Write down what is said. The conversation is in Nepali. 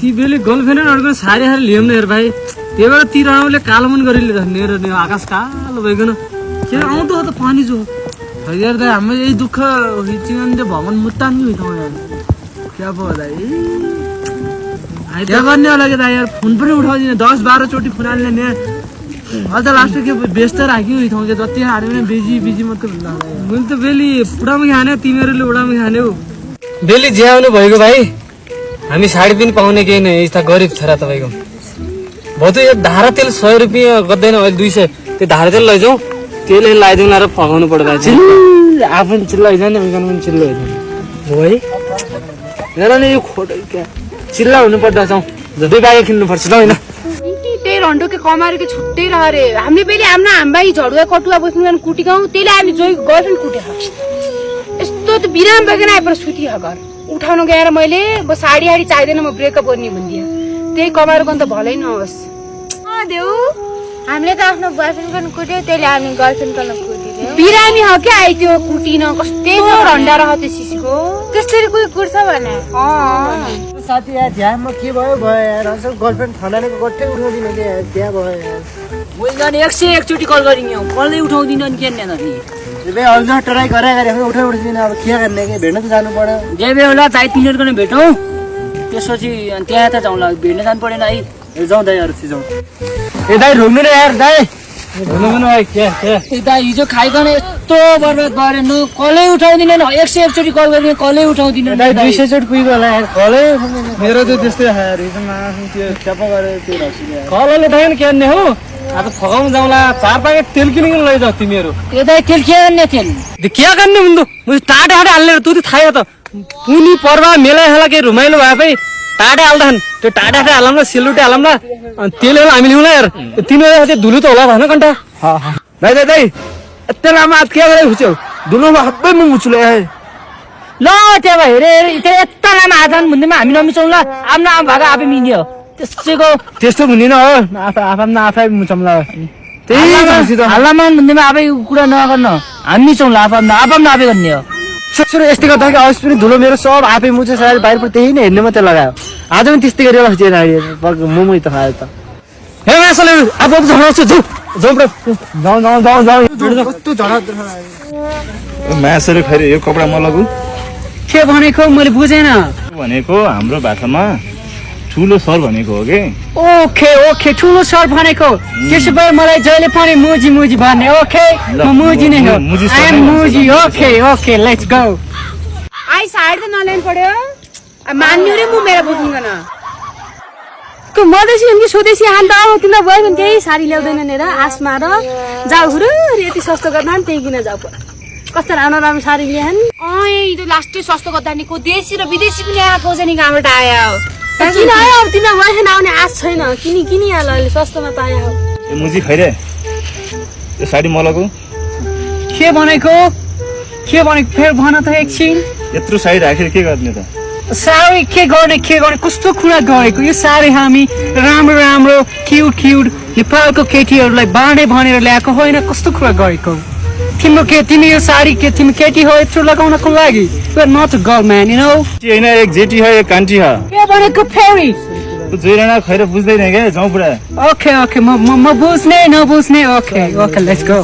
ती बेले गर्लफ्रेन्ड अर्को सारी हारे लियौँ न हेर भाइ त्यही भएर ती राणाले कालो मन गरिले त मेरो आकाश कालो भइकन के आउँदो त पानी जो यार दाइ हाम्रो यही दुःख हिचिन भगवान मुत्तान नि हुँदैन यार क्या पो दाइ क्या गर्ने होला के दाइ यार फोन पनि उठाउँदिन 10-12 चोटि फोन हाल्ने नि अझ लास्ट के व्यस्त राख्यो हिँड्थौँ के जति हाल्यो भने बिजी मात्रै भन्दा मैले त बेली पुडामा खाने तिमीहरूले उडामा खाने हो बेली ज्याउनु भएको भाइ हामी साडी पनि पाउने केही नै यस्ता गरिब छोरा तपाईँको बहुत यो धारा तेल 100 रुपियाँ गर्दैन अहिले 200 त्यो धारा तेल लैजाउँ तेलले लगाइदिउँ र फकाउनु पर्छ आफू पनि चिल्लो होइन नि उनीहरू पनि चिल्लो होइन हो है हेर न यो खोटो क्या चिल्ला हुनुपर्दा जाउँ दुई बाइक किन्नुपर्छ ल होइन त्यही रन्डो के कमाएर के छुट्टै रह रे हामीले पहिले हाम्रो हाम्बाई झडुवा कटुवा बस्नु कुटी गाउँ त्यसले हामी जोइ गर्लफ्रेन्ड कुटे यस्तो त बिराम बगेन आएर सुति घर उठाउनु गएर मैले साडी चाहिँदैन म ब्रेकअप गर्ने भनिदिएँ त्यही कमाएर गर्नु त भलै नहोस् देऊ हामीले त आफ्नो बोयफ्रेन्ड गर्न कुट्यो त्यसले हामी गर्लफ्रेन्ड गर्न कुटिदियो बिरामी हो क्या आइदियो कुटिन कस्तै रन्डा रह त्यो सिसीको त्यसरी कोही कुट्छ भने साथी यार झ्याममा के भयो यार असल गर्लफ्रेन्ड ठन्डानेको गट्टै उठाउँदिन के त्यहाँ भयो यार मैले 101 चोटि कल गरिङ कलै उठाउँदिन नि के नि बे अल्झ ट्राई गरे उठाउँदिन अब के गर्ने के भेट्न त जानु पर्यो जेबे होला चाइ 3 मिनेट गर्न भेटौँ त्यसपछि त्यहाँ त जाउँला भेट्न जानु पर्दैन है जाउँ दाइ अरू जाउँ ए दाइ रुक्नु न यार दाइ रुक्नु भाइ के दाइ हिजो खाइकन यस्तो बर्बाद भएर न कलै उठाउँदिन 101 चोटि कल गरिङ कलै उठाउँदिन दाइ 200 चोटि पुग्यो होला यार कलै मेरो त त्यस्तै यार हिजो मासु त्यो चपा गरेर त्यो रसिन यार कलले उठाएन के गर्ने हो आज फकाउनु जाउँला 4 प्याकेट तेल किनेर लैजाऊ तिमीहरू ए दाइ तेल के गर्ने तेल के गर्ने मुन्दो मुझे टाटे हाल्ने तँ त थाहा त पुनी पर्वा मेला हेला के रमाइलो भए पनि टाटे हाल्दैन त्यो टाटे हालौँ न सेलुटे हालौँ न अनि तेल हामी लिउँ न यार तिमीहरू चाहिँ धुलो त होला भन कन्टा दाइ दाइ दाइ यत्रो लामो हात के गरेर खुच्यौ धुलोमा हब्बै म मुचुले ल त्यहाँ भयो हेरे यता लामा आजन भन्दैमा हामी नमिचाउँ ल आफ्नो आमा भागा आफै मिल्यो त्यसैको त्यस्तो हुँदैन हो आफै मुचम्ला त्यही हल्लामान भन्दैमा आफै कुरा नगर्न हामी मिचाउँ ल आफ्नो आफै गर्ने हो छोरो यस्तै गर्दा कि अवश्य पनि धुलो मेरो सब आफै मुचे सायद बाहिर त्यही नै हेर्ने मात्रै लगायो आज पनि त्यस्तै गरेर खिचेर मोमो त खायो त हे मासले अब झडाउँछु कस्तो झडा मासहरू खैर यो कपडा म लगु के भनेको मैले बुझेन भनेको हाम्रो भाषामा ठुलो सर भनेको हो के ओके ठुलो सर भनेको त्यसो भए मलाई जहिले पनि मुजी भन्ने ओके म मुजी नै हो आई एम मुजी okay let's go I sari त नल्याउनु पर्यो मान्नु रे म मेरो बुझ्दिन को मधेसी उनकी स्वदेशी हान्दा अब तिम्रो भयो भने त्यही साडी ल्याउँदैन नि र आसमा र जाऊ हुरु यति सस्तो गर्दा नि त्यही किन जाऊ कस्तो राम्रो साडी ल्याएन यी त लास्टै सस्तो गर्दा नि को देशी र विदेशी पनि आएको छ नि कहाँबाट आयो किन आयो अब तिम्रो बोयफ्रेन्ड आउने आश छैन किनिहाल अहिले सस्तोमा पायो ए मुजी खैरे यो साडी म लगु के भनेको फेर भन त एकछिन यत्रो साडी राखेर के गर्ने त साडी के गर्ने कस्तो कुरा गरेको यो साडी हामी राम्रो क्युट नेपालको केटीहरूलाई बाँडे भनेर ल्याएको होइन कस्तो कुरा गरेको तिमी यो साडी के तिमी केटी हो यत्रो लगाउनको लागि you are not a girl man you know हैन एक जेटी है एक कान्टी है के भनेको फेरि जोइराना खैर बुझ्दैन के जाउँ पुरा ओके म बुझ्ने नबुझ्ने ओके लेट्स गो